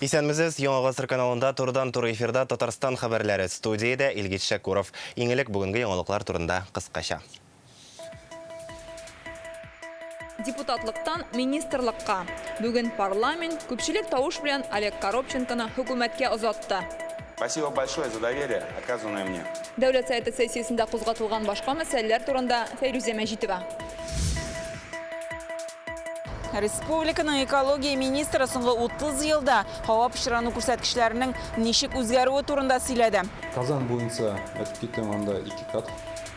Исәнмесез, Яңа Гасыр каналында турыдан-туры эфирда Татарстан хәбәрләре. Студиядә Илгиз Шәкуров. Иң элек бүгенге яңалыклар турында кыскача. Депутатлыктан министрлыкка. Бүген парламент күпчелек тавыш белән Олег Коробченконы хөкүмәткә озатты. Спасибо большое за доверие, оказанное мне. Дәүләт Советы сессиясендә кузгатылган башка мәсьәләләр турында Фәйрүзә Мәҗитова. Республиканың экология министры соңгы 30 елда һава пычрану күрсәткечләренең ничек үзгәрүе турында сөйләде. Казан буенча әйтеп китәм, анда ике кат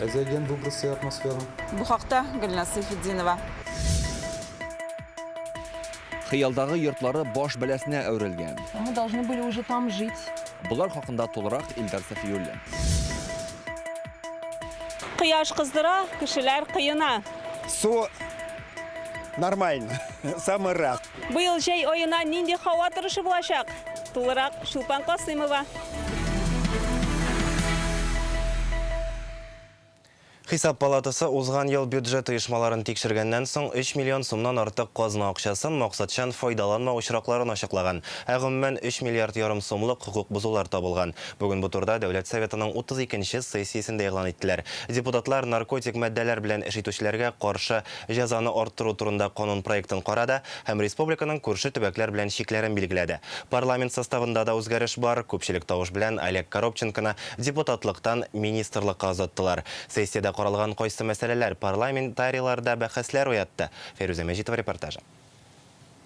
әзәйгән выбросы атмосфера. Бу хакта Гөлназ Сәйфетдинова. Хыялдагы йортлары баш бәласенә әверелгән. Мы должны были уже там жить. Болар хакында тулырак Илдар Сафиуллин. Кояш кыздыра, кешеләр коена. Су нормально, самый раз. Быел җәй аена нинди һава торышы булачак? Тулырак Чулпан Касыймова. Хисап палатасы узган ел бюджет оешмаларын тикшергәннән соң 3 миллион сумнан артык казна акчасын максатчан файдаланмау очракларын ачыклаган. Ә гомумән 3 миллиард ярым сумлык хокук бозулар табылган. Бүген бу турыда Дәүләт Советының 32нче сессиясендә игълан иттеләр. Депутатлар наркотик матдәләр белән эш итүчеләргә каршы җәзаны арттыру турында канун проектын карады һәм республиканың күрше төбәкләр белән чикләрен билгеләде. Парламент составында да үзгәреш бар. Күпчелек тавыш белән Олег Коробченконы депутатлыктан министрлыкка озаттылар. Сессиядә каралган кайсы мәсьәләләр парламентарийларда бәхәсләр уятты? Фәйрүзә Мәҗитова репортажы.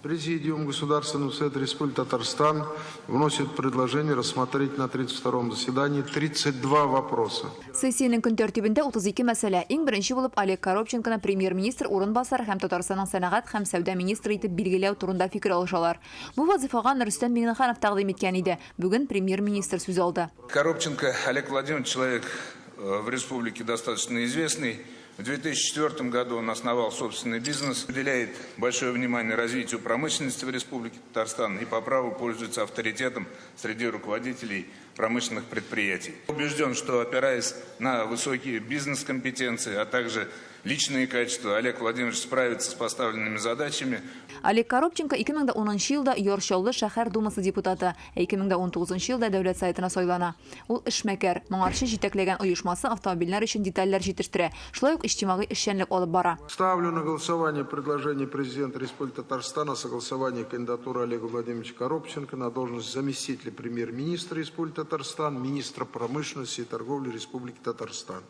Президиум Государственного совета Республики Татарстан вносит предложение рассмотреть на 32-м заседании 32 вопроса. Сессиянең көн тәртибендә 32 мәсьәлә. Иң беренче булып Олег Коробченконы премьер-министр урынбасары һәм Татарстанның сәнәгать һәм сәүдә министры итеп билгеләү турында фикер алышалар. Бу вазыйфага аны Рөстәм Миңнеханов тәкъдим иткән иде. Бүген премьер-министр сүз алды. Коробченко Олег Владимирович человек в республике достаточно известный. В 2004 году он основал собственный бизнес, уделяет большое внимание развитию промышленности в Республике Татарстан и по праву пользуется авторитетом среди руководителей промышленных предприятий. Убежден, что опираясь на высокие бизнес-компетенции, а также личные качества, Олег Владимирович справится с поставленными задачами. Олег Коробченко 2010 елда Яр Чаллы шәһәр думасы депутаты, ә 2019 елда Дәүләт Советына сайлана. Ул эшмәкәр, моңарчы җитәкләгән оешмасы автомобильләр өчен детальләр җитештерә, шулай ук иҗтимагый эшчәнлек алып бара. Ставлю на голосование предложение президента Республики Татарстан о согласовании кандидатуры Олега Владимировича Коробченко на должность заместителя премьер-министра Республики Татарстан, министра промышленности и торговли Республики Татарстан.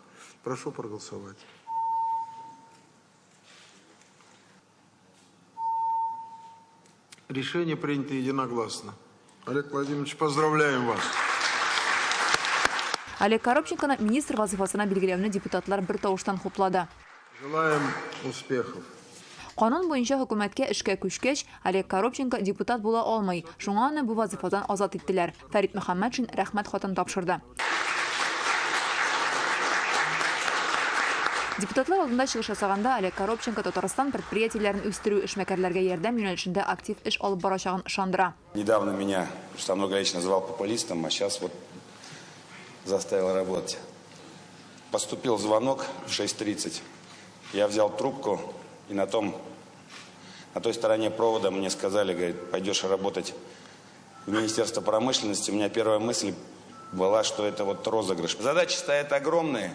Прошу проголосовать. Решение принято единогласно. Олег Владимирович, поздравляем вас. Олег Коробченконы министр вазыйфасына билгеләүне депутатлар бер тавыштан хуплады. Желаем успехов. Канун буенча хөкүмәткә эшкә күчкәч, Олег Коробченко депутат була алмый, шуңа аны бу вазыйфадан азат иттеләр. Фәрит Мөхәммәтшин рәхмәт хатын тапшырды. Депутатлар алдында чыгыш ясаганда Олег Коробченко Татарстан предприятиеләрен үстерү, эшмәкәрләргә ярдәм юнәлешендә актив эш алып барачагын ышандыра. Недавно меня Рустам Нургалиевич называл популистом, а сейчас вот заставил работать. Поступил звонок в 6:30. Я взял трубку, и на той стороне провода мне сказали, говорит, пойдешь работать в Министерство промышленности. У меня первая мысль была, что это вот розыгрыш. Задачи стоят огромные,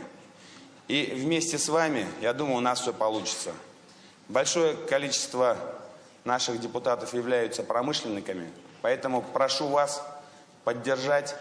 и вместе с вами, я думаю, у нас все получится. Большое количество наших депутатов являются промышленниками, поэтому прошу вас поддержать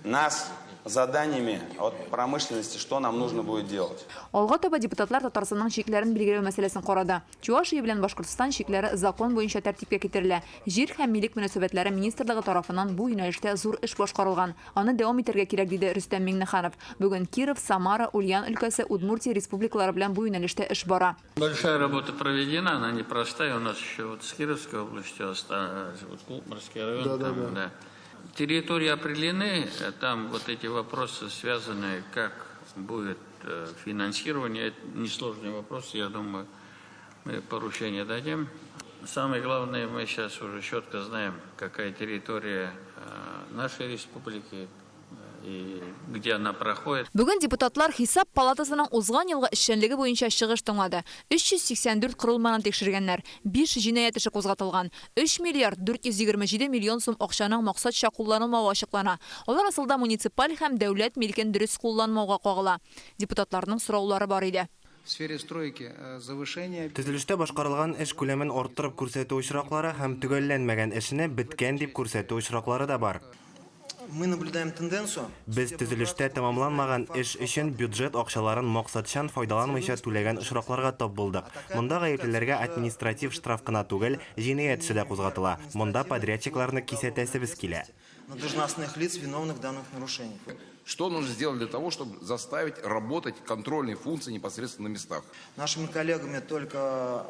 нас заданиями от промышленности, что нам нужно будет делать. Алга таба депутатлар Татарстанның чикләрен билгеләү мәсьәләсен карады. Чувашия белән Башкортстан чикләре закон буенча тәртипкә китерелә. Җир һәм милек мөнәсәбәтләре министрлыгы тарафыннан бу юнәлештә зур эш башкарылган. Аны дәвам итәргә кирәк, диде Рөстәм Миңнеханов. Бүген Киров, Самара, Ульян өлкәсе, Удмуртия республикалары белән бу юнәлештә эш бара. Большая работа проведена, она непростая. У нас еще вот с Кировской областью осталось, вот Кукморский район. Да, там, да, да. да. Территории определены, там вот эти вопросы связаны, как будет финансирование. Это несложный вопрос, я думаю, мы поручение дадим. Самое главное, мы сейчас уже четко знаем, какая территория нашей республики, и где она проходит. Бүген депутатлар Хисап палатасының узган елгы эшчәнлеге буенча чыгыш тыңлады. 384 корылманы тикшергәннәр, биш җинаять эше кузгатылган. 3 миллиард 427 миллион сум акчаның максатча кулланылмавы ачыклана. Алар асылда муниципаль һәм дәүләт милкен дөрес кулланмауга кагыла. Депутатларның сораулары бар иде. В сфере стройки завышение. Төзелештә башкарылган эш күләмен арттырып күрсәтү очраклары һәм төгәлләнмәгән эшне беткән дип күрсәтү очраклары да бар. Мы наблюдаем тенденцию. Без төзелештә тәмамланмаган эш өчен бюджет акчаларын максатчан файдаланмыйча түләгән очракларга тап булдык. Монда гаеплеләргә административ штраф кына түгел, җинаять эше дә кузгатыла. Монда подрядчикларны кисәтәсебез килә. На должностных лиц, виновных в данных нарушениях. Что нужно сделать для того, чтобы заставить работать контрольные функции непосредственно на местах? Нашими коллегами только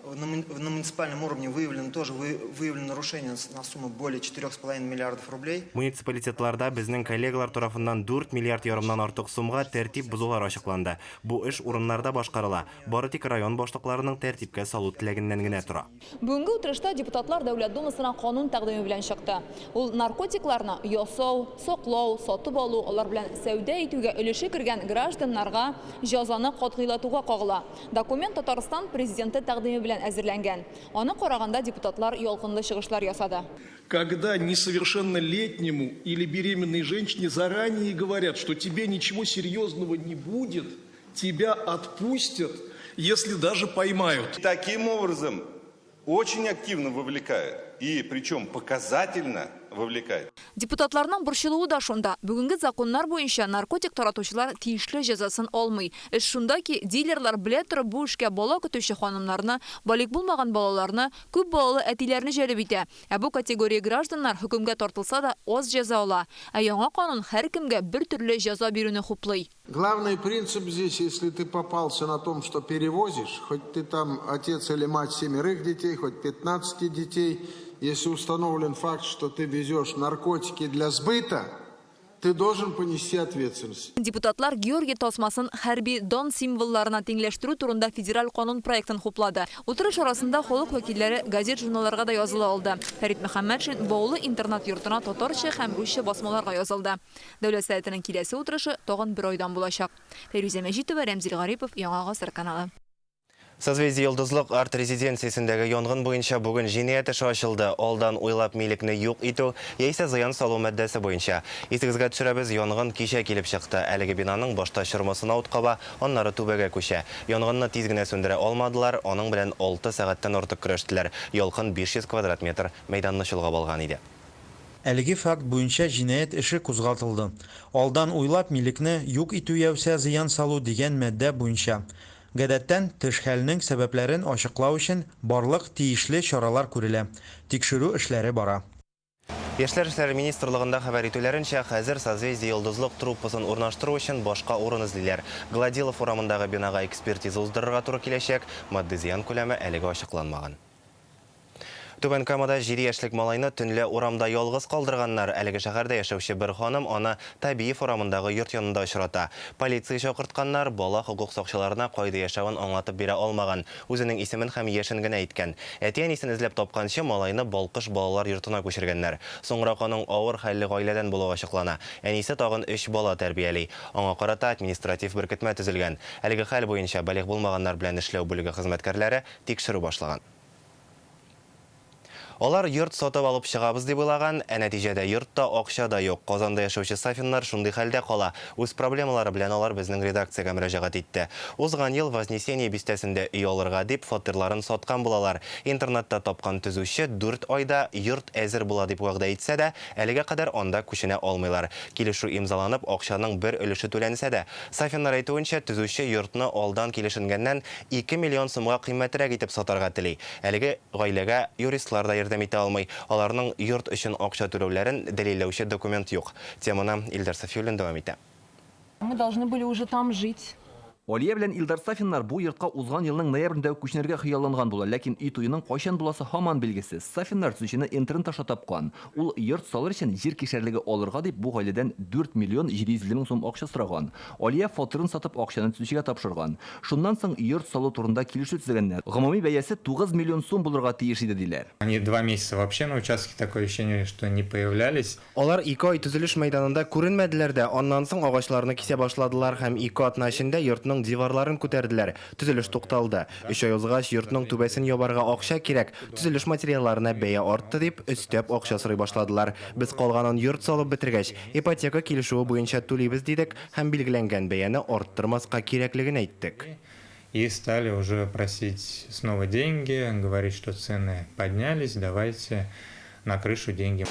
на муниципальном уровне выявлено тоже выявлено нарушение на сумму более 4,5 миллиардов рублей. Муниципалитетларда безнең коллегалар тарафыннан 4 миллиард ярымнан артык сумга тәртип бозулар ачыкланды. Бу эш урыннарда башкарыла. Бары тик район башлыкларының тәртипкә салу теләгеннән генә тора. Бүгенге утырышта депутатлар Дәүләт Думасына канун тәкъдиме белән чыкты. Ул наркотикларны ясау, саклау, сатып алу, алар белән сәүдә итүгә өлеше кергән гражданнарга җәзаны катгыйлатуга кагыла. Документ Татарстан президенты тәкъдиме белән әзерләнгән. Аны караганда депутатлар ялкынлы чыгышлар ясады. Когда несовершеннолетнему или беременной женщине заранее говорят, что тебе ничего серьезного не будет, тебя отпустят, если даже поймают. Таким образом, очень активно вовлекают. И причем показательно вовлекает. Депутатларның борчылуы да шунда. Бүгенге законнар буенча наркотик таратучылар тиешле җәзасын алмый. Эш шунда ки, дилерлар белә торып бу эшкә бала көтүче ханымнарны, балигъ булмаган балаларны, күп балалы әтиләрне җәлеп итә. Ә бу категория гражданнар хөкемгә тартылса да аз җәза ала. Ә яңа канун һәркемгә бер төрле җәза бирүне хуплый. Главный принцип здесь, если ты попался на том, что перевозишь, хоть ты там отец или мать семерых детей, хоть 15 детей, если установлен факт, что ты везешь наркотики для сбыта, ты должен понести ответственность. Депутатлар Георгий тасмасын хәрби дан символларына тиңләштерү турында федераль канун проектын хуплады. Утырыш арасында халык вәкилләре газет-журналларга да языла алды. Фәрит Мөхәммәтшин Баулы интернат йортына татарча һәм русча басмаларга язылды. Дәүләт Советының киләсе утырышы тагын бер айдан булачак. Фәйрүзә Мәҗитова, Рәмзил Гарипов, Яңа Гасыр каналы. Созвездие Йолдызлык арт-резиденциясендәге янгын буенча бүген җинаять эше ачылды. Алдан уйлап милекне юк итү яисә зыян салу маддәсе буенча. Исегезгә төшерәбез, янгын кичә килеп чыкты. Әлеге бинаның башта чормасына ут каба, аннары түбәгә күчә. Янгынны тиз генә сүндерә алмадылар, аның белән 6 сәгатьтән артык көрәштеләр. Ялкын 500 квадрат метр мәйданны чолгап алган иде. Әлеге факт буенча җинаять эше кузгатылды. Алдан уйлап милекне юк итү яисә зыян салу дигән маддә буенча. Гадәттән тыш хәлнең сәбәпләрен ачыклау өчен барлык тиешле чаралар күрелә. Тикшерү эшләре бара. Яшьләр эшләре министрлыгында хәбәр итүләренчә, хәзер Созвездие Йолдызлык труппасын урнаштыру өчен башка урын эзлиләр. Гладилов урамындагы бинага экспертиза уздырырга туры киләчәк. Матди зыян күләме әлегә ачыкланмаган. Түбән Камада 7 яшьлек малайны төнлә урамда ялгыз калдырганнар. Әлеге шәһәрдә яшәүче бер ханым аны Табиев урамындагы йорт янында очрата. Полиция чакыртканнар, бала хокук сакчыларына кайда яшәвен аңлатып бирә алмаган. Үзенең исемен һәм яшен генә әйткән. Әти-әнисен эзләп тапканчы малайны Балкыш балалар йортына күчергәннәр. Соңрак аның авыр хәлле гаиләдән булуы ачыклана. Әнисе тагын 3 бала тәрбияли. Аңа карата административ беркетмә төзелгән. Әлеге хәл буенча балигъ булмаганнар белән эшләү бүлеге хезмәткәрләре тикшерү башлаган. Алар йорт сатып алып чыгабыз дип уйлаган, ә нәтиҗәдә йортта акча да юк. Казанда яшәүче Сафиннар шундый хәлдә кала. Үз проблемалары белән алар безнең редакциягә мөрәҗәгать итте. Узган ел Вознесение бистәсендә өй алырга дип фатирларын саткан булалар. Интернетта тапкан төзүче 4 айда йорт әзер була дип вәгъдә итсә дә, әлегә кадәр анда күченә алмыйлар. Килешү имзаланып, акчаның бер өлеше түләнсә дә, Сафиннар әйтүенчә, төзүче йортны алдан килешенгәннән 2 миллион сумга кыйммәтрәк итеп сатарга тели. Әлеге гаиләгә юристлар да ярдәм итә алмый. Аларның йорт өчен акча түләүләрен дәлилләүче документ юк. Теманы Илдар Сафиуллин дәвам итә. Мы должны были уже там жить. Алия белән Илдар Сафиннар бу йортка узган елның ноябрендә үк күченергә хыялланган була, ләкин өй туеның кайчан буласы һаман билгесез. Сафиннар төзүчене интернет аша тапкан. Ул йорт салыр өчен җир кишәрлеге алырга дип бу гаиләдән 4 миллион 750 мең сум акча сораган. Алия фатирын сатып акчаны төзүчегә тапшырган. Шуннан соң йорт салу турында килешү төзегәннәр. Гомуми бәясе 9 миллион сум булырга тиеш иде, диләр. Они два месяца вообще на участке такое ощущение, что не появлялись. Алар ике ай төзелеш мәйданында күренмәделәр дә, аннан соң агачларны кисә башладылар һәм ике атна эчендә йортның диварларын күтәрделәр. Төзелеш тукталды. Өч ай узгач, йортның түбәсен ябарга акча кирәк, төзелеш материалларына бәя артты дип, өстәп акча сорый башладылар. Без калганын йорт салып бетергәч, ипотека килешүе буенча түлибез дидек һәм билгеләнгән бәяне арттырмаска кирәклеген әйттек. И стали уже просить снова деньги, говорить, что цены поднялись, давайте на крышу деньги.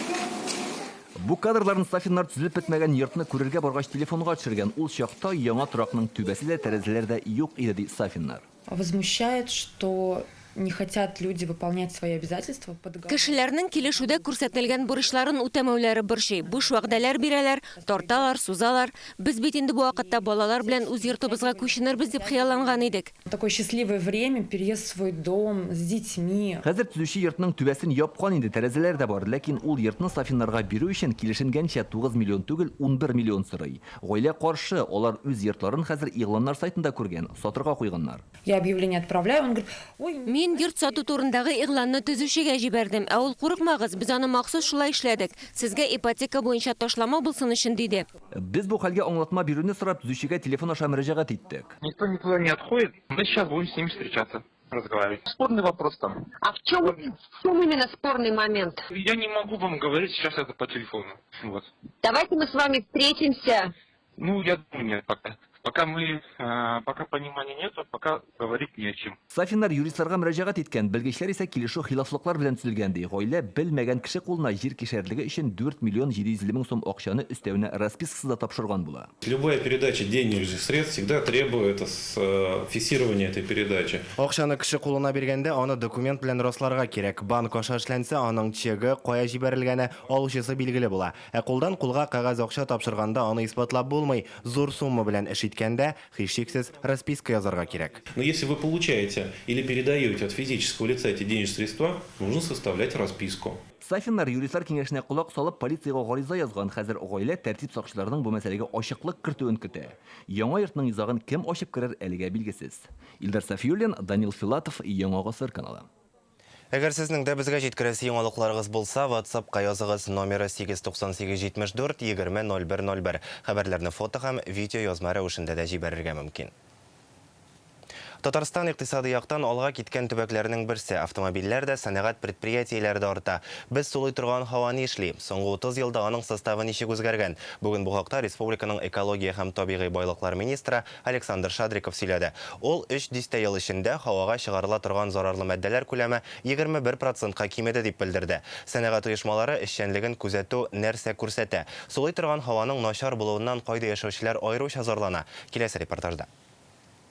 Бу кадрларны Сафиннар төзелеп бетмәгән йортны күрергә баргач телефонга төшергән. Ул чакта яңа торакның түбәсе дә, тәрәзәләре дә юк иде, ди Сафиннар. Возмущает, что не хотят люди выполнять свои обязательства по договору. Кешеләрнең килешүдә күрсәтелгән бурычларын үтәмәүләре борчый. Буш вәгъдәләр бирәләр, тарталар, сузалар. Без бит инде бу вакытта балалар белән үз йортыбызга күченербез дип хыялланган идек. Такое счастливое время, переезд в свой дом с детьми. Хәзер төзүче йортның түбәсен япкан инде, тәрәзәләр дә бар. Ләкин ул йортны Сафиннарга бирү өчен килешенгәнчә 9 миллион түгел, 11 миллион сорый. Гаилә каршы, алар үз йортларын хәзер игъланнар сайтында күргән, сатырга куйганнар. Я объявление отправляю, он говорит, ой. Мин йорт сату турындагы игъланны төзүчегә җибәрдем, ә ул, Курыкмагыз, без аны махсус шулай эшләдек, сезгә ипотека буенча ташлама булсын өчен, диде. Без бу хәлгә аңлатма бирүне сорап, төзүчегә телефон аша мөрәҗәгать иттек. Никто никуда не отходит, мы сейчас будем с ними встречаться, разговаривать. Спорный вопрос там. А в чем, в чем именно спорный момент? Я не могу вам говорить сейчас это по телефону. Вот. Давайте мы с вами встретимся. Ну, я думаю, нет пока. Пока мы, пока понимания нету, пока говорить не о чем. Сафиннар юристларга мөрәҗәгать иткән, белгечләр исә килешү хилафлыклар белән төзелгән ди. Гаилә белмәгән кеше кулына җир кишәрлеге өчен 4 миллион 750 мең сум акчаны өстәвенә распискасыз да тапшырган була. Любая передача денежных средств всегда требует фиксирования этой передачи. Акчаны кеше кулына биргәндә, аны документ белән расларга кирәк. Банк аша эшләнсә, аның чегы, кая җибәрелгәне, алучысы билгеле була. Ә кулдан кулга кәгазь акча тапшырганда аны исбатлап булмый. Зур сумма белән эш иткәндә, һичшиксез, расписка язарга кирәк. Но если вы получаете или передаете от физического лица эти денежные средства, нужно составлять расписку. Сафиннар юристлар киңәшенә колак салып, полициягә гариза язган. Хәзер гаилә тәртип сакчыларының бу мәсьәләгә ачыклык кертүен көтә. Яңа йортның йозагын кем ачып керер, әлегә билгесез. Илдар Сафиуллин, Данил Филатов, Яңа гасыр каналы. Әгәр сезнең дә безгә җиткерәсе яңалыкларыгыз булса, WhatsApp-ка языгыз номеры 898 74 20 01 01. Хәбәрләрне фото һәм видеоязма рәвешендә дә җибәрергә мөмкин. Татарстан икътисади яктан алга киткән төбәкләрнең берсе. Автомобильләр дә, сәнәгать предприятиеләре дә арта. Без сулый торган һава нишли? Соңгы 30 елда аның составы ничек үзгәргән? Бүген бу хакта республиканың экология һәм табигый байлыклар министры Александр Шадриков сөйләде. Ул өч дистә ел эчендә һавага чыгарыла торган зарарлы матдәләр күләме 21 процентка кимеде дип белдерде. Сәнәгать оешмалары эшчәнлеген күзәтү нәрсә күрсәтә? Сулый торган һаваның начар булуыннан кайда яшәүчеләр аеруча зарлана? Киләсе репортажда.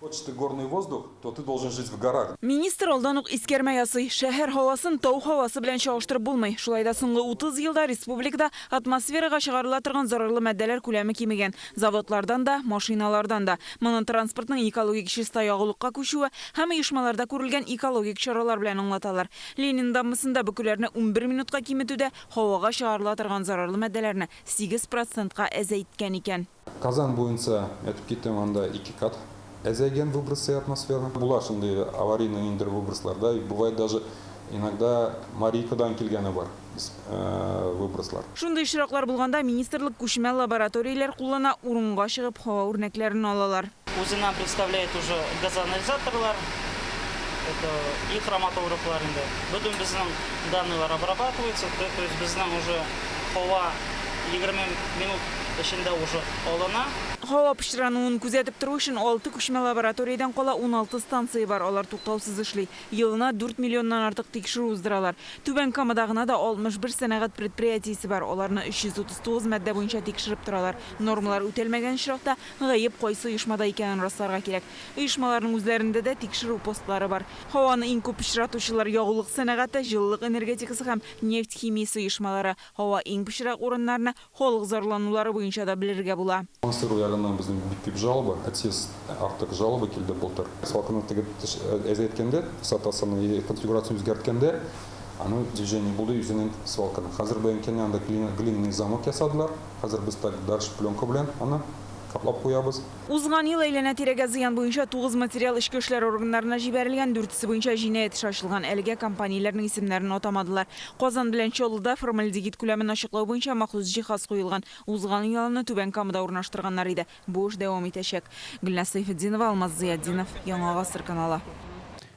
Хочешь ты горный воздух, то ты должен жить в горах. Министр алдан ук искәрмә ясый. Шәһәр һавасын тау һавасы белән чагыштырып булмый. Шулай да соңгы 30 елда республикада атмосферага чыгарыла торган зарарлы матдәләр күләме кимегән. Заводлардан да, машиналардан да. Моны транспортның экологик чиста ягулыкка күчүе һәм оешмаларда күрелгән экологик чаралар белән аңлаталар. Ленин дамбасында бөкеләрне 11 минутка киметү дә һавага чыгарыла торган зарарлы матдәләрне 8 процентка әзәйткән икән. Казан буенча әйтеп китәм, анда ике кат әзәйгән выбросы атмосфера. Була шундый аварийный ниндидер выброслар, да, и бывает даже иногда Марийкадан килгәне бар выброслар. Шундый очраклар булганда министрлык күчмә лабораторияләр куллана, урынга чыгып һава үрнәкләрен алалар. Үзе нам представляет уже газоанализаторлар, это и хроматографлар инде. Бөтен безнең данныйлар обрабатывается, то есть безнең уже һава 20 минут эчендә уже алына. Һава пычрануын күзәтеп тору өчен 6 күчмә лабораториядән кала 16 станция бар, алар туктаусыз эшли. Елына 4 миллионнан артык тикшерү уздыралар. Түбән Камада гына да 61 сәнәгать предприятиесе бар, аларны 339 маддә буенча тикшереп торалар. Нормалар үтәлмәгән очракта гаеп кайсы оешмада икәнен расларга кирәк. Оешмаларның үзләрендә дә тикшерү постлары бар. Һаваны иң күп пычратучылар ягулык сәнәгате, җылылык энергетикасы һәм нефть химиясе оешмалары. Һава иң пычрак урыннарны халык зарланулары буенча да белергә була. сторона безнең бик күп жалоба, 30 артык жалоба килде былтыр. Свалканы теге әзәйткәндә, высотасын и конфигурациясен үзгәрткәндә, аның движение булды үзенең свалканың. Хәзер бәенкәне анда глиняный замок ясадылар. Хәзер без так дальше пленка белән аны каплап куябыз. Узган ел әйләнә-тирәгә зыян буенча тугыз материал эчке эшләр органнарына җибәрелгән, дүртесе буенча җинаять эше ачылган. Әлегә компанияләрнең исемнәрен атамадылар. Казан белән Чаллыда формальдегид күләмен ачыклау буенча махсус җиһаз куелган. Узган ел аны Түбән Камада урнаштырганнар иде. Бу эш дәвам итәчәк. Гөлназ Сәйфетдинова, Алмаз Зыятдинов, Яңа гасыр каналы.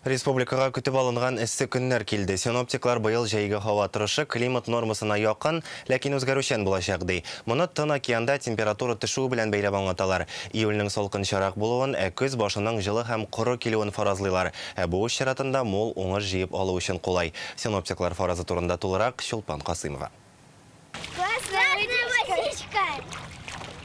Республикага көтеп алынган эссе көннәр килде. Синоптиклар быел җәйге һава торышы климат нормасына якын, ләкин үзгәрүчән булачак, ди. Моны Тын океанда температура төшүе белән бәйләп аңлаталар. Июльнең салкынчарак булуын, ә көз башының җылы һәм коры килүен фаразлыйлар. Ә бу үз чиратында мул уңыш җыеп алу өчен кулай. Синоптиклар фаразы турында тулырак Чулпан Касыймова. Классная водичка!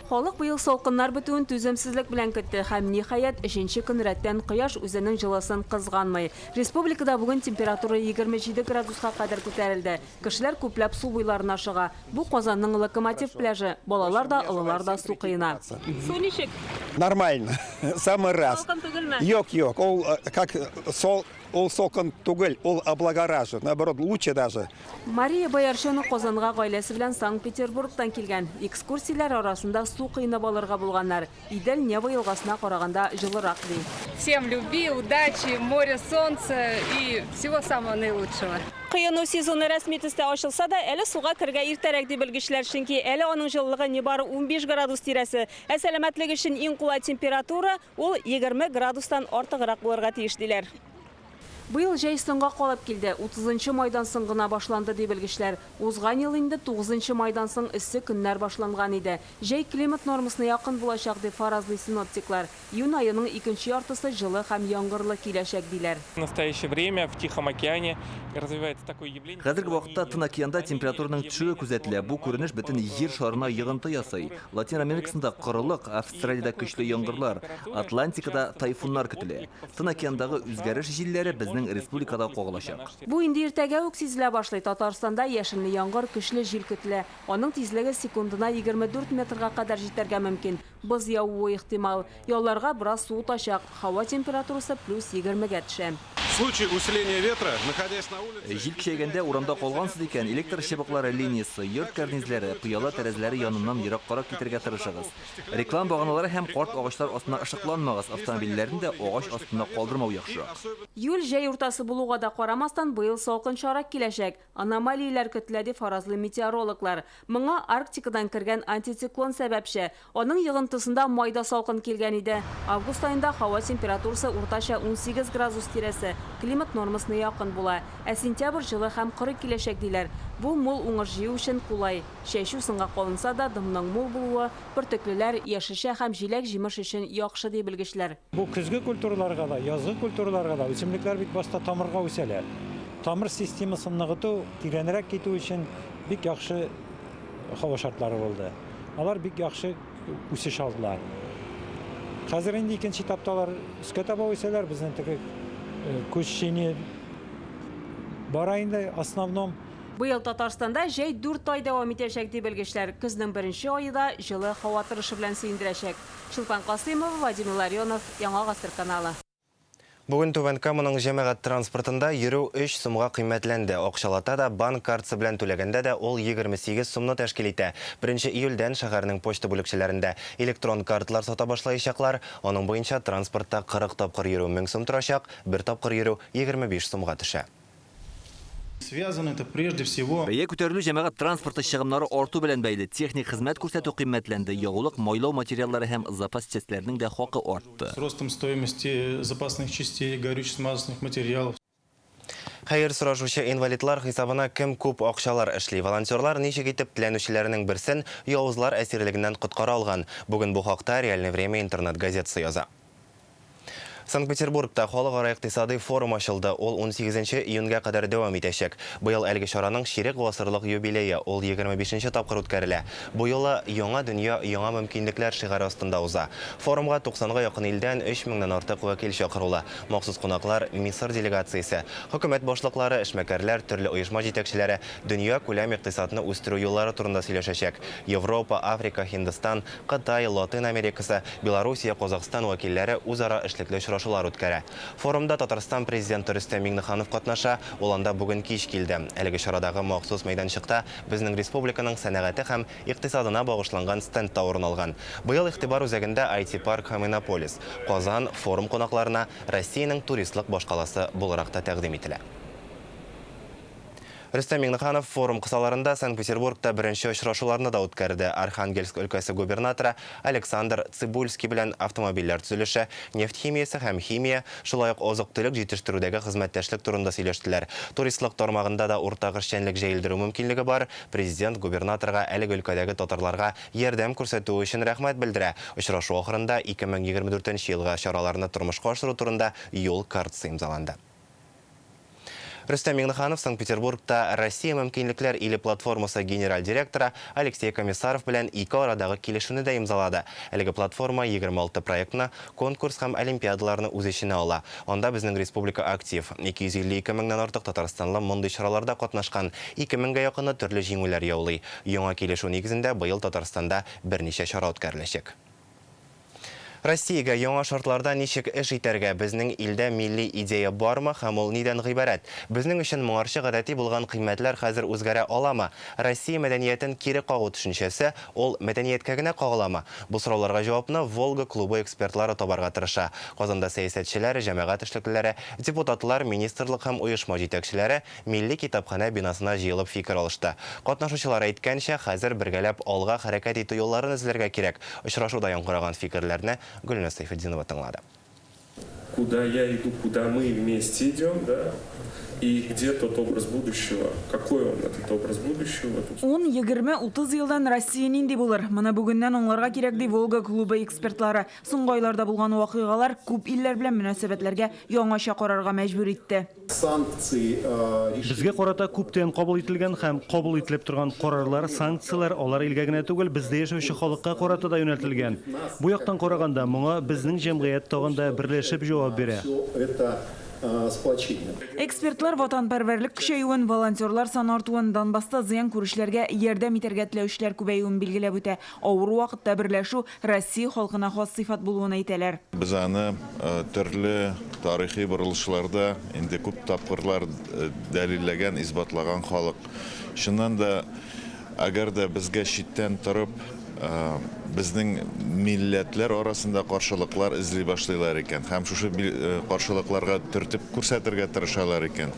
Халык быел салкыннар бетүен түземсезлек белән көтте һәм, ниһаять, өченче көн рәттән кояш үзенең җылысын кызганмый. Республикада бүген температура 27 градуска кадәр күтәрелде. Кешеләр күпләп су буйларына ашыга. Бу Казанның Локомотив пляжы. Балалар да, олылар да су коена. Су ничек? Нормально. Самый раз. Салкын түгелме? Юк, юк. Ул как сол Ул салкын түгел, ул облагораживает, наоборот, лучше даже. Мария Боярчонок Казанга гаиләсе белән Санкт-Петербургтан килгән. Экскурсияләр арасында су коенып алырга булганнар. Идел Нева елгасына караганда җылырак, ди. Всем любви, удачи, море, солнца и всего самого наилучшего. Коену сезоны рәсми төстә ачылса да, әле суга керергә иртәрәк, ди белгечләр, чөнки әле аның җылылыгы нибары 15 градус тирәсе. Ә сәламәтлек өчен иң кулай температура, Ул 20 градустан артыграк булырга тиеш, диләр. Быел җәй соңга калып килде, утызынчы майдан соң гына башланды, ди белгечләр. Узган ел инде тугызынчы майдан соң эссе көннәр башланган иде. Җәй климат нормасына якын булачак, дип фаразлый синоптиклар. Июнь аеның икенче яртысы җылы һәм яңгырлы киләчәк, диләр. В настоящее время в Тихом океане развивается такое явление. Хәзерге вакытта Тын океанда температураның төшүе күзәтелә. Бу күренеш бөтен Җир шарына йогынты ясый. Латин Америкасында корылык, Австралиядә көчле яңгырлар, Атлантикада тайфуннар көтелә. Тын океандагы үзгәреш җилләре безнең республикада кагылачак. Бу инде иртәгә үк сизелә башлый. Татарстанда яшенле яңгыр, көчле җил көтелә. Аның тизлеге секундына 24 метрга кадәр җитәргә мөмкин. Боз явуы ихтимал. Ялларга бераз суытачак, һава температурасы плюс егермегә төшә. В случае усиления ветра, находясь на улице. Җил көчәйгәндә урамда калгансыз икән, электр чыбыклары линиясе, йорт кәрнизләре, пыяла тәрәзәләре яныннан ераккарак китәргә тырышыгыз. Реклама баганалары һәм карт агачлар астына ышыкланмагыз, автомобильләрне дә агач астында калдырмау яхшырак. Июль җәй уртасы булуга да карамастан, быел салкынчарак киләчәк. Аномалияләр көтелә, дип фаразлый метеорологлар. Моңа Арктикадан кергән антициклон сәбәпче. Аның йогынтысында майда салкын килгән иде. Август аенда һава температурасы уртача 18 градус тирәсе, климат нормасына якын була. Ә сентябрь җылы һәм коры киләчәк, диләр. Бу мул уңыш җыю өчен кулай. Чәчү соңга калынса да, дымның мул булуы, бөртеклеләр, яшелчә һәм җиләк-җимеш өчен яхшы, ди белгечләр. Бу көзге культураларга да, язгы культураларга да, үсемлекләр бит башта тамырга үсәләр. Тамыр системасын ныгыту, тирәнрәк китү өчен бик яхшы һава шартлары булды. Алар бик яхшы үсеш алдылар. Хәзер инде икенче этапта алар өскә таба үсәләр, безнең теге күчение бара инде основном. Быел Татарстанда җәй дүрт ай дәвам итәчәк, ди белгечләр. Көзнең беренче ае да җылы һава торышы белән сөендерәчәк. Чулпан Касыймова, Владимир Ларионов, Яңа Гасыр каналы. Бүген Түбән Каманың җәмәгать транспортында йөрү өч сумга кыйммәтләнде. Акчалата да, банк картасы белән түләгәндә дә ул 28 сумны тәшкил итә. Беренче июльдән шәһәрнең почта бүлекчәләрендә электрон карталар сата башлаячаклар. Аның буенча транспортта 40 тапкыр йөрү 1000 сум торачак, бер тапкыр йөрү 25 сумга төшә. Связано это прежде всего. Бәя күтәрелү җәмәгать транспорты чыгымнары арту белән бәйле. Техник хезмәт күрсәтү кыйммәтләнде, ягулык, майлау материаллары һәм запас частьләрнең дә хакы артты. С ростом стоимости запасных частей, горюче-смазочных материалов. Хәер сорашучы инвалидлар хисабына кем күп акчалар эшли? Волонтерлар ничек итеп теләнүчеләрнең берсен явызлар әсирлегеннән коткара алган? Бүген бу хакта Реальное время интернет-газетасы яза. Санкт-Петербургта Халыкара икътисадый форум ачылды. Ул унсигезенче июньгә кадәр дәвам итәчәк. Быел әлеге чараның чирек гасырлык юбилее, ул 25 нче тапкыр үткәрелә. Бу юлы Яңа дөнья, яңа мөмкинлекләр шигаре астында уза. Форумга туксанга якын илдән өч меңнән артык вәкил чакырулы. Махсус кунаклар, Мисыр делегациясе. Хөкүмәт башлыклары, эшмәкәрләр, төрле оешма җитәкчеләре дөньякүләм икътисадны үстерү юллары турында сөйләшәчәк. Европа, Африка, Һиндстан, Кытай, Латыйн Америкасы, Белоруссия, Казахстан вәкилләре үзара эшлекле очрашулар үткәрә. Форумда Татарстан Президенты Рөстәм Миңнеханов катнаша, ул анда бүген кич килде. Әлеге чарадагы махсус мәйданчыкта безнең республиканың сәнәгате һәм икътисадына багышланган стенд та урын алган. Быел игътибар үзәгендә IT-парк һәм Иннополис. Казан форум кунакларына Россиянең туристлык башкаласы буларак та тәкъдим ителә. Рөстәм Миңнеханов форум кысаларында Санкт-Петербургта беренче очрашуларны да үткәрде. Архангельск өлкәсе губернаторы Александр Цыбульский белән автомобильләр төзелеше, нефть химиясе һәм химия, шулай ук азык-төлек җитештерүдәге хезмәттәшлек турында сөйләштеләр. Туристлык тармагында да уртак эшчәнлек җәелдерү мөмкинлеге бар. Президент губернаторга әлеге өлкәдәге татарларга ярдәм күрсәтүе өчен рәхмәт белдерә. Очрашу ахырында 2024 нче елгы чараларны тормышка ашыру турында юл картасы имзаланды. Рөстәм Миңнеханов Санкт-Петербургта Россия мөмкинлекләр иле платформасы генераль директоры Алексей Комиссаров белән ике арадагы килешүне дә имзалады. Әлеге платформа 26 проектны, конкурс һәм олимпиадаларны үз эченә ала. Анда безнең республика актив. 252 меңнән артык татарстанлы мондый чараларда катнашкан, ике меңгә якыны төрле җиңүләр яулый. Яңа килешү нигезендә быел Татарстанда берничә чара үткәреләчәк. Россиягә яңа шартларда ничек эш итәргә? Безнең илдә милли идея бармы һәм ул нидән гыйбарәт? Безнең өчен моңарчы гадәти булган кыйммәтләр хәзер үзгәрә аламы? Россия мәдәниятен кире кагу төшенчәсе, ул мәдәнияткә генә кагыламы? Бу сорауларга җавапны Волга клубы экспертлары табарга тырыша. Казанда сәясәтчеләр, җәмәгать эшлеклеләре, депутатлар, министрлык һәм оешма җитәкчеләре Милли китапханә бинасына җыелып фикер алышты. Катнашучылар әйткәнчә, хәзер бергәләп алга хәрәкәт итү юлларын эзләргә кирәк. Очрашуда яңгыраган фикерләрне Гөлназ Сәйфетдинова тыңлады. Куда я иду, куда мы вместе идем, да, и где тот образ будущего, какой он, этот образ будущего. Ун, егерме, утыз елдан Россия нинди булыр? Моны бүгеннән аңларга кирәк, ди Волга клубы экспертлары. Соңгы айларда булган вакыйгалар күп илләр белән мөнәсәбәтләргә яңача карарга мәҗбүр итте. Безгә карата күптән кабул ителгән һәм кабул ителеп торган карарлар, санкцияләр алар илгә генә түгел, бездә яшәүче халыкка карата да юнәлтелгән. Бу яктан караганда, моңа безнең җәмгыять тагын да берләшеп җавап бирә. Экспертлар ватанпәрвәрлек көчәюен, волонтерлар саны артуын, Донбасста зыян күрүчеләргә ярдәм итәргә теләүчеләр күбәюен билгеләп үтә. Авыр вакытта берләшү Россия халкына хас сыйфат булуын әйтәләр. Без аны төрле тарихи борылышларда инде күп тапкырлар дәлилләгән, исбатлаган халык. Чыннан да, әгәр дә безгә читтән торып, безнең милләтләр арасында каршылыклар эзли башлыйлар икән һәм шушы каршылыкларга төртеп күрсәтергә тырышалар икән,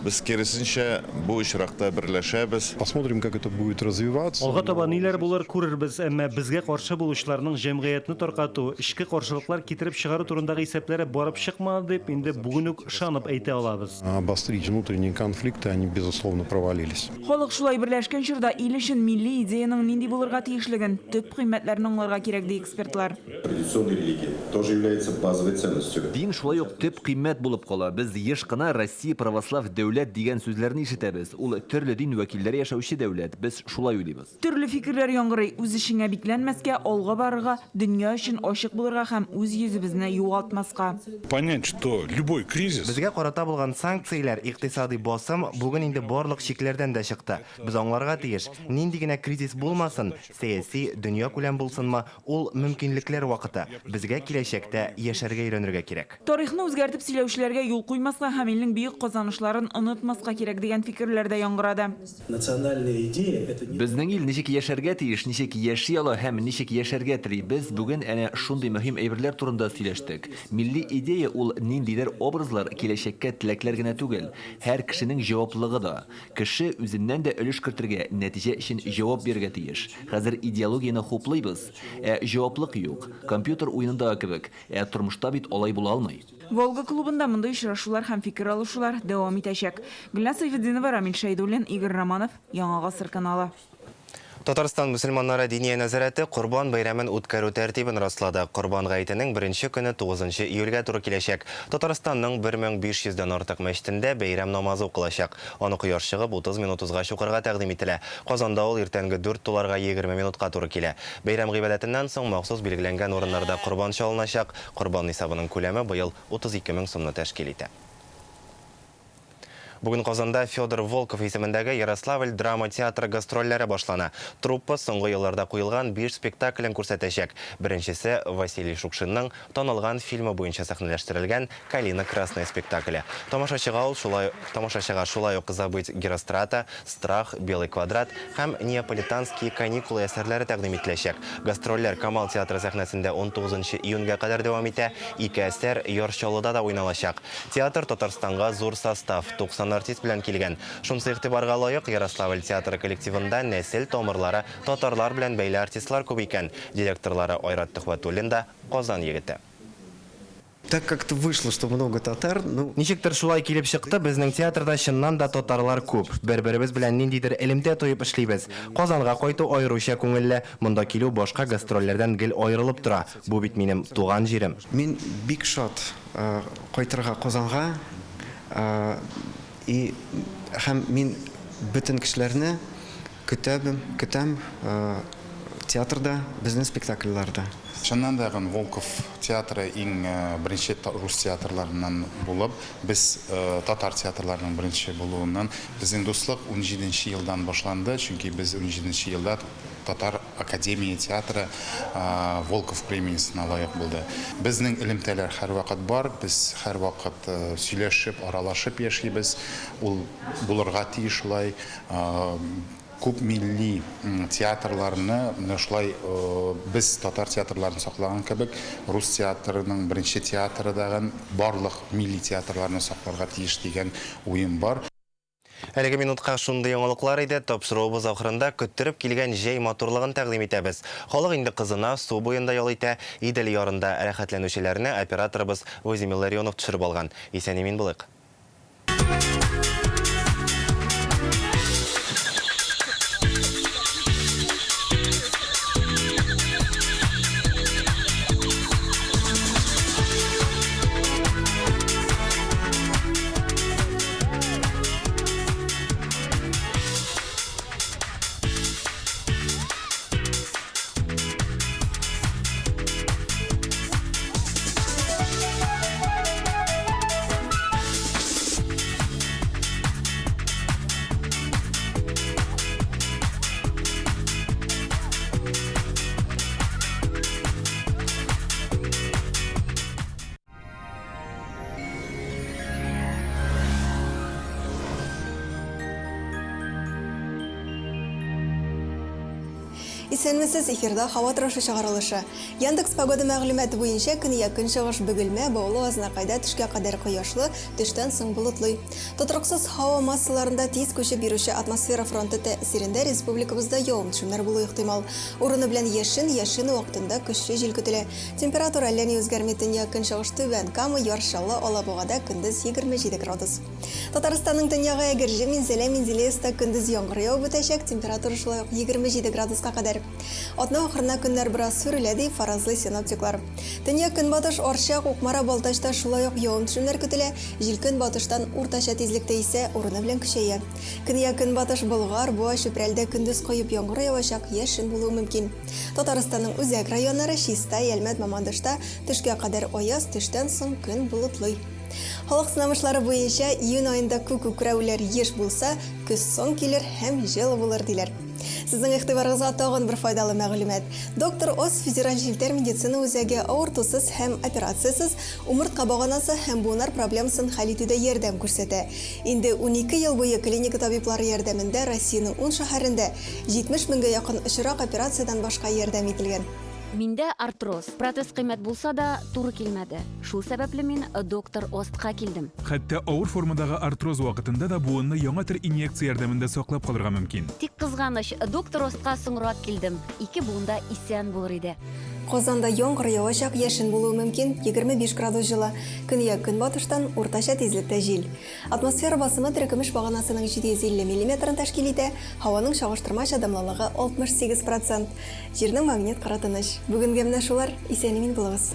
без, киресенчә, бу очракта берләшәбез. Посмотрим, как это будет развиваться. Алга таба ниләр булыр, күрербез, әмма безгә каршы булучыларның җәмгыятьне таркату, эчке каршылыклар китереп чыгару турындагы исәпләре барып чыкмады дип инде бүген үк ышанып әйтә алабыз. Обострить внутренние конфликты, они, безусловно, провалились. Халык шулай берләшкән чорда ил өчен милли идеянең нинди булырга тиешлеген, төп кыйммәтләрне аңларга кирәк, ди экспертлар. Традиционная религия тоже является базовой ценностью. Дин шулай ук төп кыйммәт булып кала. Без еш кына Россия православ дәүләт дигән сүзләрне ишетәбез. Ул төрле дин вәкилләре яшәүче дәүләт. Без шулай уйлыйбыз. Төрле фикерләр яңгырый. Үз эчеңә бикләнмәскә, алга барырга, дөнья өчен ачык булырга һәм үз йөзебезне югалтмаска. Понять, что любой кризис. Безгә карата булган санкцияләр, икътисадый басым бүген инде барлык чикләрдән дә чыкты. Без аңларга тиеш, нинди генә кризис булмасын, сәяси, дөньякүләм булсынмы, Ул мөмкинлекләр вакыты. Безгә киләчәктә яшәргә өйрәнергә кирәк. Тарихны үзгәртеп сөйләүчеләргә юл куймаска һәм илнең бөек казанышларын онытмаска кирәк дигән фикерләр дә яңгырады. Национальная идея, это не. Безнең ил ничек яшәргә тиеш, ничек яши ала һәм ничек яшәргә тели, без бүген әнә шундый мөһим әйберләр турында сөйләштек. Милли идея ул ниндидер образлар, киләчәккә теләкләр генә түгел. Һәр кешенең җаваплылыгы да. Кеше үзеннән дә өлеш кертергә, нәтиҗә өчен җавап бирергә тиеш. Хәзер идеологияне хуплыйбыз, ә җаваплык юк. Компьютер уенындагы кебек. Ә тормышта бит алай була алмый. Волга клубында мондый очрашулар һәм фикер алышулар дәвам итәчәк. Гөлназ Сәйфетдинова, Рамил Шәйдуллин, Игорь Романов, Яңа Гасыр каналы. Татарстан мөселманнары Диния нәзарәте Корбан бәйрәмен үткәрү тәртибен раслады. Корбан гаетенең беренче көне 9 июльгә туры киләчәк. Татарстанның 1500 дән артык мәчетендә бәйрәм намазы укылачак. Аны кояш чыгып 30 минут узгач укырга тәкъдим ителә. Казанда ул иртәнге 4 туларга 20 минутка туры килә. Бәйрәм гыйбадәтеннән соң махсус билгеләнгән урыннарда корбан чалыначак. Корбан нисабының күләме быел 32 мең сумны тәшкил итә. Бүген Казанда Федор Волков исемендәге Ярославль драма театры гастрольләре башлана. Труппа соңгы елларда куелган биш спектаклен күрсәтәчәк. Беренчесе Василий Шукшинның танылган фильмы буенча сәхнәләштерелгән Калина красная спектакле. Тамашачыга ул шулай тамашачыга шулай ук Забыть Герострата, Страх, Белый квадрат һәм Неаполитанские каникулы әсәрләре тәкъдим ителәчәк. Гастрольләр Камал театры сәхнәсендә 19 июньгә кадәр дәвам итә. Ике әсәр Яр Чаллыда да уйналачак. Театр Татарстанга зур состав, 90 артист белән килгән. Шунысы игътибарга лаек, Ярославль театры коллективында нәсел тамырлары татарлар белән бәйле артистлар күп икән. Директорлары Айрат Төхвәтуллин да Казан егете. Так как-то вышло, что много татар, ну. Ничектер шулай килеп чыкты, безнең театрда чыннан да татарлар күп. Бер-беребез белән ниндидер элемтә тоеп эшлибез. Казанга кайту аеруча күңелле, монда килү башка гастрольләрдән гел аерылып тора. Бу бит минем туган җирем. Мин бик шат кайтырга Казанга и һәм мин бөтен кешеләрне көтәбем, көтәм театрда, безнең спектакльләрдә. Чыннан да, Волков театры иң беренче рус театрларыннан булып, без татар театрларының беренче булуыннан, безнең дуслык унҗиденче елдан башланды, чөнки без унҗиденче елда Татар академия театры Волков премиясенә лаек булды. Безнең элемтәләр һәрвакыт бар, без һәрвакыт сөйләшеп, аралашып яшибез. Ул булырга тиеш шулай. Күп милли театрларны менә шулай без татар театрларын саклаган кебек, рус театрының беренче театры дагын барлык милли театрларны сакларга тиеш дигән уем бар. Әлеге минутка шундый яңалыклар иде. Тапшыруыбыз ахырында көттереп килгән җәй матурлыгын тәкъдим итәбез. Халык инде кызына, су буенда ял итә. Идел ярында рәхәтләнүчеләрне операторыбыз Владимир Ларионов төшереп алган. Исән-имин булыйк. Исәнмесез, эфирда һава торышы чыгарылышы. Яндекс Погода мәгълүматы буенча көньяк-көнчыгыш Бөгелмә, Баулы, Азнакайда төшкә кадәр кояшлы, төштән соң болытлы. Тотрыксыз һава массаларында тиз күчеп йөрүче атмосфера фронты тәэсирендә республикабызда явым-төшемнәр булуы ихтимал. Урыны белән яшен, яшен вакытында көчле җил көтелә. Температура әллә ни үзгәрми, төньяк-көнчыгыш Түбән Кама, Яр Чаллы, Алабугада көндез 27 градус. Татарстанның төньягы Әгерҗе, Минзәлә, Менделеевскта көндез яңгыр явып үтәчәк, температура шулай ук 27 градуска кадәр. Атна ахырына көннәр бераз сүрелә, дип фаразлый синоптиклар. Төньяк-көнбатыш Арча, Кукмара, Балтачта шулай ук явым-төшемнәр көтелә, җил көнбатыштан уртача тизлектә исә, урыны белән көчәя. Көньяк-көнбатыш Болгар, Буа, Чүпрәлдә көндез коеп яңгыр явачак, яшен булуы мөмкин. Татарстанның үзәк районнары, Чистай, Әлмәт, Мамадышта төшкә кадәр аяз, төштән соң көн болытлый. Халык сынамышлары буенча, июнь аенда күк күкрәүләр еш булса, көз соң килер һәм җылы булыр, диләр. Сезнең игътибарыгызга тагын бер файдалы мәгълүмат. Доктор Оз федераль челтәр медицина үзәге авыртусыз һәм операциясез умыртка баганасы һәм буыннар проблемасын хәл итүдә ярдәм күрсәтә. Инде унике ел буе клиника табиблары ярдәмендә Россиянең ун шәһәрендә 70 меңгә якын очрак операциядән башка ярдәм ителгән. Миндә артроз. Протез кыйммәт булса да, туры килмәде. Шул сәбәпле мин доктор Остка килдем. Хәтта авыр формадагы артроз вакытында да буынны яңа төр инъекция ярдәмендә саклап калырга мөмкин. Тик кызганыч, доктор Остка соңрак килдем. Ике буын да исән булыр иде. Казанда яңгыр явачак, яшен булуы мөмкин, 25 градус җылы. Көньяк-көнбатыштан уртача тизлектә җил. Атмосфера басымы терекөмеш баганасының 750 миллиметрын тәшкил итә, һаваның чагыштырмача дымлылыгы 68 процент. Җирнең магнит кыры тыныч. Бүгенгә менә шулар. Исән-имин булыгыз.